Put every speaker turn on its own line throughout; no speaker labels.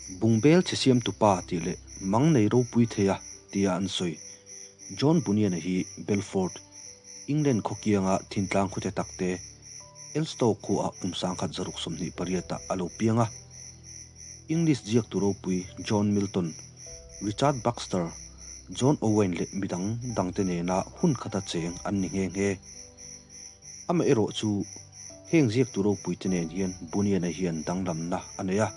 Bungbel chhe siamtu pa tih leh mang nei ropui theia tia an sawi John Bunyan-a hi Belfort, England khaw kianga thintlang khawte takte Elstow khuaah kum 1628-ah a lo piang a. English ziaktu ropui John Milton, Richard Baxter, John Owen leh midang dangte nena hun khata cheng an ni nghe nghe. Amaherawh chu heng ziaktu ropuite nen hian Bunyan-a hian danglamna a nei a.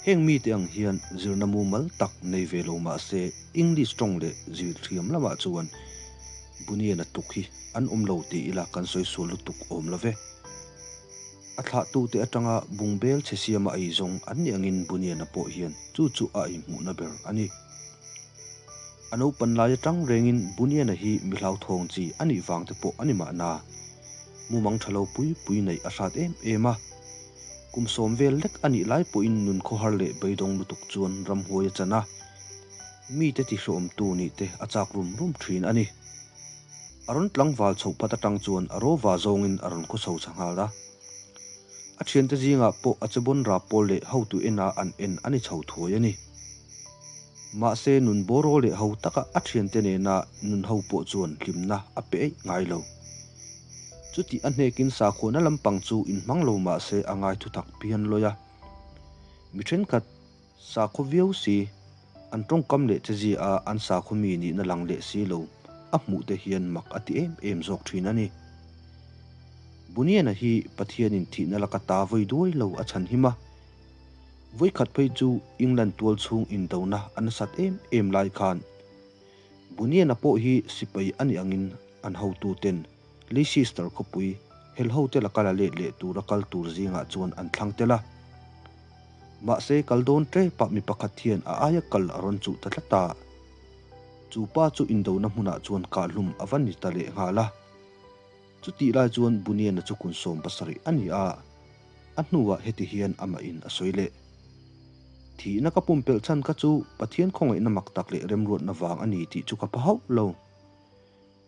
Heng mite ang hian zirna mumal tak nei ve lo mah se English tawng leh zir thiam lamah chuan Bunyan-a tluk hi an awm lo ti ila kan sawi sual lutuk awm lo ve. A thlahtute atanga bungbel chhe siama ei zawng an nih angin Bunyan-a pawh hian chu chu a ei hmuhna ber a ni. A naupan lai atang rengin Bunyan-a hi mi hlauthawng chi a nih vang te pawh a ni mahna, mumang tha lo pui pui neih a hrat em em a. Kum sawm vel lek a nih lai pawhin nun khawhar leh beidawng lutuk chuan ramhuai a chan a, mite tihrawmtu nih te a chak rum rum thin a ni. A rawn tlangval chhoh phat atang chuan a rawva zawngin a rawn khaw chho chha nghal a. A thiante zingah pawh a chebawn rap pawl leh hotu ena an en a ni chho thuai a ni. Mahse nun bawraw leh ho taka a thiante nena nun ho pawh chuan hlimna a pe eih ngai lo. Chutih a hnekin sakhuana lampang chu inhmang lo mahse a ngai thutak phian lawi a. Mi thenkhat sakhaw viau si, an tawngkam leh chezia a an sakhaw mi nihna lang leh si lo a hmuh te hian mak a ti em em zawk thin a ni. Buniana hi Pathianin thihna laka ta vawi duai lo a chhan him a. Vawikhat phei chu England tual chhung indona a nasat em em lai khan Buniana pawh hi sipai a nih angin an hotuten Leicester khawpui helhote laka la let leh tura kal tur zingah chuan an thlang tel a. Mahse kal dawn tepah mi pakhat hian a aia kal a rawn chuh ta tlat a. Chu pa chu indona hmunah chuan kahhlum a va ni ta leh nghal a. Chutih lai chuan Buniana chu kun 70 a ni a, a hnuah heti hian amahin a sawi leh. Thihna ka pumpelh chhan kha chu Pathian khawngaihna mak tak leh remruatna vang a ni tih chu ka pha hauh lo.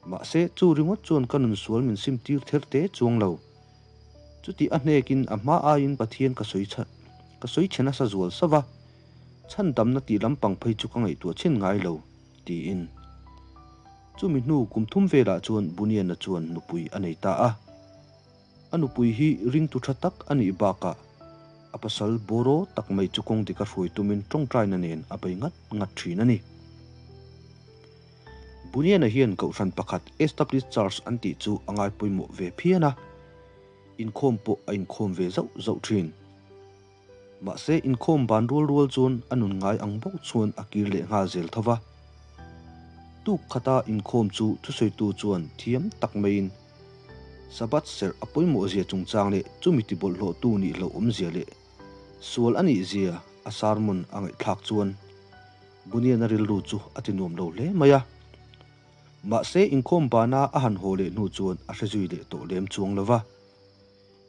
Mahse, chu ringawt chuan ka nun sual min sim tir ther te chuang lo. Chutih a hnekin a hma aiin Pathian ka sawi ka sawi chhe nasa zual sauh va, chhandamna tih lampang phei chu ka ngaihtuah chhin ngai lo, tiin. Chumi hnu kum thum velah chuan Buniana chuan nupui a nei ta a. A nupui hi ringtu tha tak a nih bakah a pasal bawraw tak mai chu kawng dik a hruai tumin tawngtaina nen a bei ngat ngat thin a ni. Buniana hian kohhran pakhat Established Church an tih chu a ngai pawimawh ve phian a, inkhawm pawh a inkhawm ve zauh zauh thin. Mahse inkhawm ban rual rual chuan a nun ngai ang bawk chuan a kir leh nghal zel tho va. Tuk khata inkhawm chu thusawitu chuan thiam tak maiin Sabbath serh a pawimawh zia chungchang leh chumi ti bawlhhlawhtu nih hlauh awmzia leh sual a nih zia a sermon a ngaihthlak chuan Buniana rilru chu a ti nuam lo hle mai a. Mahse inkhawm bana a han haw leh hnu chuan a hre zui leh tawh lem chuang lo va.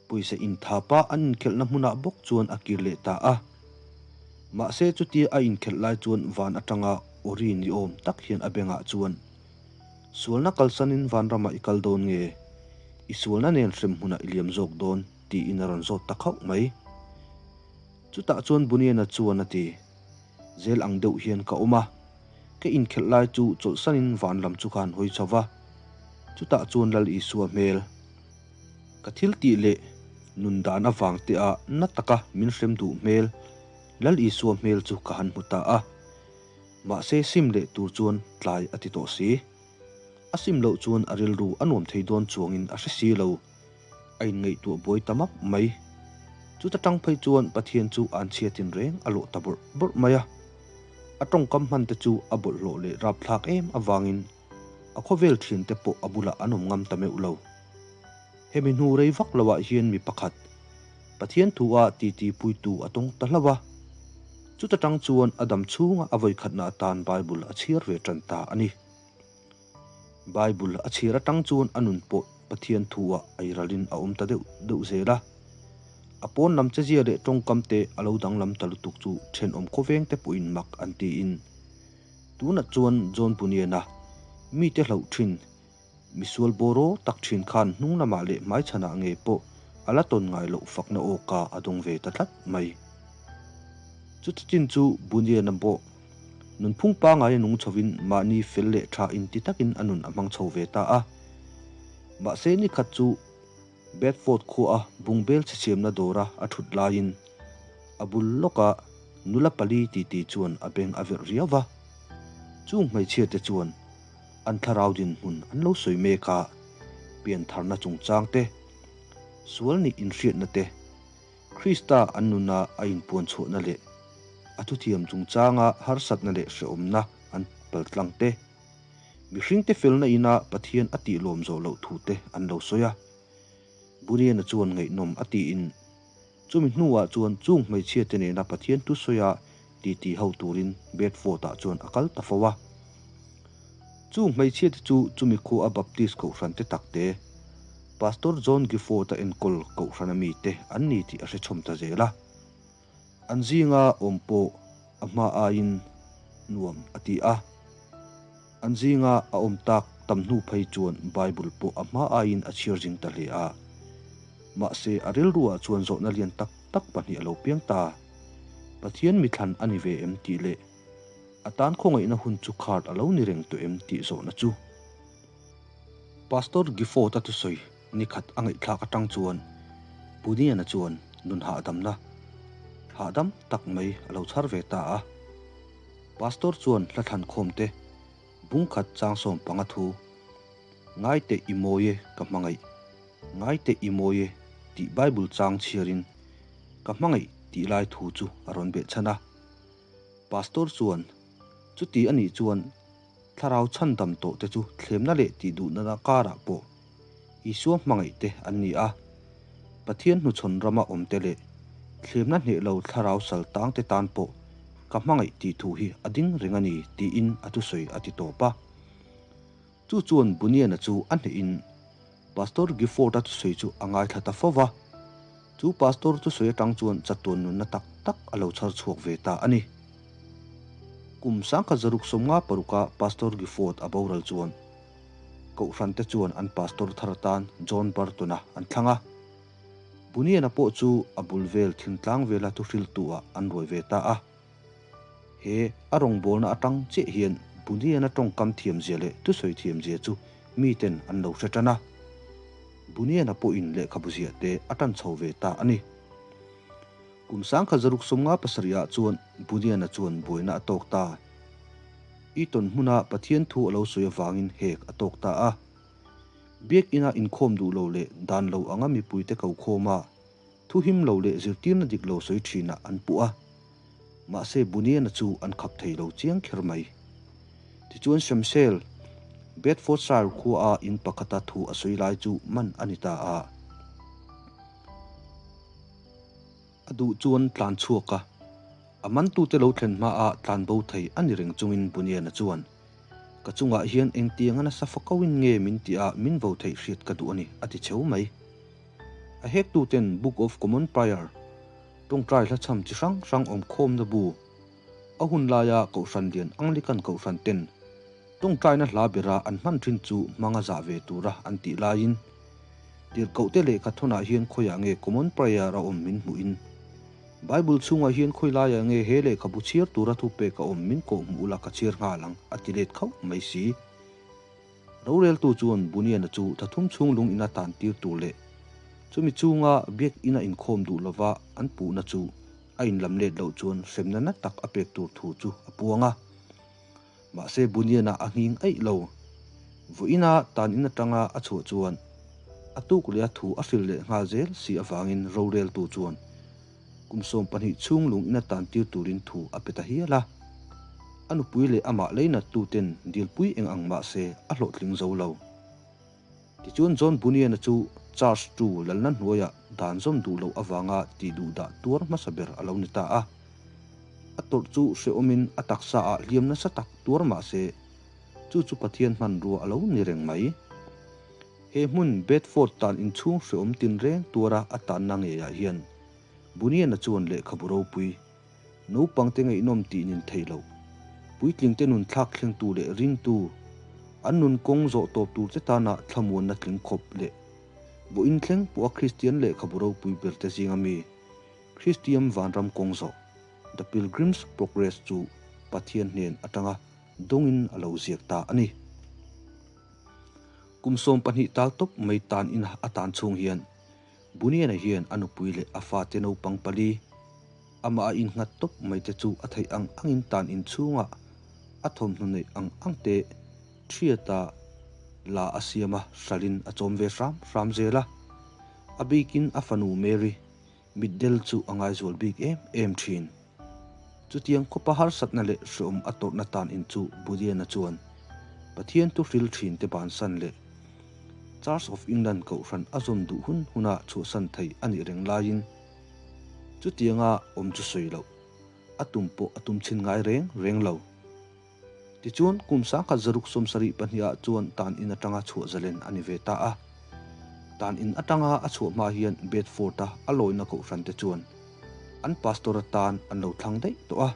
Pawisa inthapa an inkhelhna hmunah bawk chuan a kir leh ta a. Mahse chutia a inkhelh lai chuan van atanga awri ni awm tak hian a bengah chuan, Sualna kalsanin vanramah i kal dawn nge? I sualna nen hrem hmunah i liam zawk dawn? tiin a rawn zawt ta khauh mai. Chutah chuan Buniana chuan a ti, Zel ang deuh hian ka awm a, ka inkhelh lai chu chawlhsanin van lam chu ka han hawi chho va, chutah chuan Lal Isua hmel, Ka thil tih leh nun dan avang te ah na taka min hrem duh hmel Lal Isua hmel chu ka han hmu ta a. Mahse sim leh tur chuan tlai a ti tawh si. A sim loh chuan a rilru a nuam thei dawn chuangin a hre si lo. A inngaihtuah buai ta map mai. Chuta tang phei chuan Pathian chu an chhiatin reng a lawh ta bawrh bawrh mai a. A tawngkam hman te chu a bawlhhlawh leh rapthlak em avangin A khawvel thiante pawh a bulah an awm ngam ta meuh lo. Hemi hnu rei vak loah hian mi pakhat, Pathian thua titi puitu a tawng ta hlauh a. Chuta tang chuan a dam chhunga a vawikhatna atan Bible a chhiar ve tan ta a ni. Bible a chhiar atang chuan a nun pawh Pathian thua eiralin a awm ta deuh deuh zel a. A pawn lam chezia leh tawngkam te a lo danglam ta lutuk chu thenawm khawvengte pawhin mak an tiin, Tunah chuan John Bunyan-a mite hlauh thin, misual bawraw tak thin khan hnung lamah leh hmaichhanah ngei pawh a la tawn ngai loh fakna awka a dawng ve ta tlat mai. Chuti chin chu Bunyan-a pawh nunphung pangngaia nung chhovin mahni fel leh tha inti takin a nun a hmang chho ve ta a. Mahse ni khat chu Bedford khuaa bungbel chhesiamna dawra a thut laiin a bul lawka nula pali titi chuan a beng a verh riau va. Chung hmeichhiate chuan an thlarau dinhmun an lo sawi mek a, piantharna chungchang te, sual nih inhriatna te, Krista an nuna a inpuan chhuahna leh a thuthiam chungchanga harsatna leh hrehawmna an paltlang te, mihringte felna ina Pathian a tihlawm zawh loh thu te an lo sawi a. Bunyan-a chuan ngaihnawm a tiin, chumi hnuah chuan chung hmeichhiate nena Pathian thusawia titi ho turin Bedford-ah chuan a kal ta fo a. Chung hmeichhiate chu chumi khua a Baptist kohhran te tak te, Pastor John Gifford-a enkawl kohhrana mite an ni tih a hrechhawm ta zel a. An zinga awm pawh a hma aiin nuam a ti a. An zinga a awm tak tam hnu phei chuan Bible pawh a hma aiin a chhiar zing ta hle a. Mahse a rilruah chuan zawhna lian tak tak pahnih a lo piang ta. Pathian mithlan a ni ve em tih leh a tan khawngaihna hun chu khart a lo ni reng tawh em tih zawhna chu. Pastor Gifford-a thusawi ni khat a ngaihthlak atang chuan Bunyan-a chuan nun hahdamna hahdam tak mai a lo chhar ve ta a. Pastor chuan hla thlan khawm te bung khat chang sawm panga thu, Ngaite i mawi e ka hmangaih, ngaite i mawi e tih Bible chang chhiarin ka hmangaih tih lai thu chu a rawn behchhan a. Pastor chuan, Chuti a nih chuan Thlarau chhandam tawh te chu thlemna leh tih duhna karah pawh Isua hmangaih te an ni a. Pathian hnuchhawn rama awm te leh thlemna hneh lo thlarau sal tang te tan pawh ka hmangaih tih thu hi a ding reng a ni tiin a thusawi a ti tawp a. Chu chuan Bunyan-a chu a hnehin Pastor Gifford-a thusawi chu a ngaithla ta fo va. Chu Pastor thusawi atang chuan chatuan nunna tak tak a lo chhar chhuak ve ta a ni. Kum 1956 a Pastor Gifford a boral chuan Kohhran te chuan an Pastor thar atan John Burton-a an thlang a. Bunyan-a pawh chu a bul vel thingtlang vela thuhriltu ah an ruai ve ta a. He a rawngbawlna atang chiah hian Bunyan-a tawngkam thiamzia leh thusawi thiamzia chu miten an lo hre tan a. Bunyan-a pawhin lehkhabu ziah te a tan chho ve ta a ni. Kum 1957 ah chuan Bunyan-a chuan buaina a tawk ta. Eton hmuna Pathian thu a lo sawi avangin hek a tawk ta a. Biakina inkhawm duh lo leh dan lo anga mipuite ko khawm a, thu him lo leh zirtirna dik lo sawi thinah an puh a. Mahse Bunyan-a chu an khap thei lo chiang kher mai. Tichuan Shamsel, Bedfordshire khua-a in pakhata thu a sawi lai chu man a ni ta a. A duh chuan tlan chhuak a, a mantute lo thlen hmaah tlan bo thei a ni reng chungin Bunyan-a chuan, Ka chungah hian engtiang a nasa fakauin nge min tih a min vo theih hriat ka duh a ni, a ti cheu mai. A hektuten Book of Common Prayer, tawngtai hlachham chi hrang hrang awm khawmna bu, a hun laia Kohhran lian Anglican Kohhran ten tawngtaina hla bera an hman thin chu hmanga zah ve tura an tih laiin, Tirhkohte lehkha thawnah hian khawiah nge Common Prayer a awm min hmuhin, Bible chhungah hian khawi laiah nge he lehkhabu chhiar tura thupek a awm min kawh hmuh ula ka chhiar nghal ang, a ti let khauh mai si. Roreltu chuan Bunyan-a chu thathum chhung lung ina tan tir tur leh chumi chunga biak ina inkhawm duh lova an puhna chu a inlam let loh chuan hremna na tak a pek tur thu chu a puang a. Mahse Bunyan-a a nghing aih lo. Vawiina tan in atanga a chhuah chuan a tuk leh a thu a hril leh nghal zel si avangin roreltu chuan kum 20 chhung lung ina tan tir turin thu a pe ta hial a. A nupui leh amah leinattu ten dilpui eng ang mahse a hlawhtling zo lo. Tichuan John Bunyan-a chu Charles ii lalna hnuaiah dan zawm duh loh avanga tih duh dah tuar hmasa ber a lo ni ta a. A tawrh chu hrehawmin a taksa ah hliam nasa tak tuar mahse chu chu Pathian hmanrua a lo ni reng mai. He hmun Bedford tan inchhung hrehawm tinreng tuara a tanna ngeiah hian Bunyan-a chuan lehkhabu ropui Naupangte ngaihnawm tih nin theih loh. Puitlingte nun thlak thlengtu leh ringtu, an nun kawng zawh tawp tur che tana thlamuanna tling khawp leh vawiin thleng pawha Kristian lehkhabu ropui berte zinga mi, Kristiam vanram kawng zawh. The Pilgrim's Progress chu Pathian hnen atanga dawngin a lo ziak ta a ni. Kum 12 tal tawp mai tan ina a tan chhung hian Bunyan-a hian a nupui leh a fate naupang pali, amah a innghat tawp mai te chu a theih ang angin tan in chhungah a thawmhnaw neih ang ang te thiata la a siam a, hralhin a chawm ve hram hram zel a. A bikin a fanu Mary mitdel chu a ngaizual bik em em thin. Chutiang khawpa harsatna leh hreawm a tawrhna tan in chu Bunyan-a chuan Pathian thu hril thin te bansan leh Church of England kohhran a zawn duh hun huna chhuahsan thei a nih reng laiin chutianga awm chu sawi loh a tum pawh a tum chhin ngai reng reng lo. Tichuan kum 1772 ah chuan tan in atanga chhuah zalen a ni ve ta a. Tan in atanga a chhuah hma hian Bedford-a a lawina kohhran te chuan an pastor atan an lo thlang daih tawh a.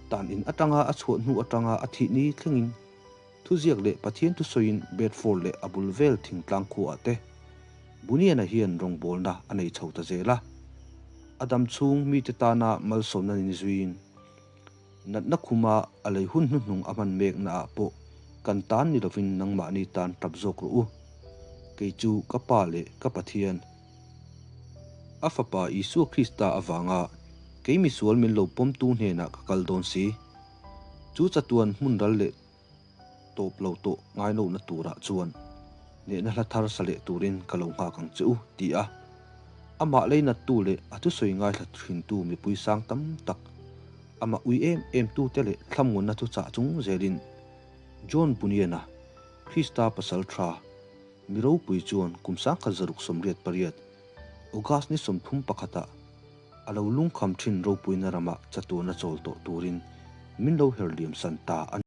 Tan in atanga a chhuah hnu atanga a thih ni thlengin thuziak leh Pathian thusawiin Bedford leh a bul vel thingtlang khuaah te Bunyan-a hian rawngbawlna a nei chho ta zel a. A dam chhung mite tana malsawmna ni zuiin Natna khuma a lei hun hnuhnung a hman mekna ah pawh kan tan ni lovin nangmahni tan tap zawk rawh u. Kei chu ka Pa leh ka Pathian, a Fapa Isua Krista avanga kei misual min lo pawmtu hnenah ka kal dawn si. Chu chatuan hmun ral leh tawp lo tawh ngai lohna turah chuan nehna hla thar sa leh turin ka lo nghak ang che u, ti a. Amah leinattu leh a thusawi ngaithla thintu mipui sang tam tak, amah ui em em tute leh thlamngunna thu chah chung zelin John Bunyan-a, Krista pasal tha, mi ropui chuan kum 1688, August ni 31 ah a lo lungkham thin ropuina ramah chatuana chawl tawh turin min lo her liam san ta a ni.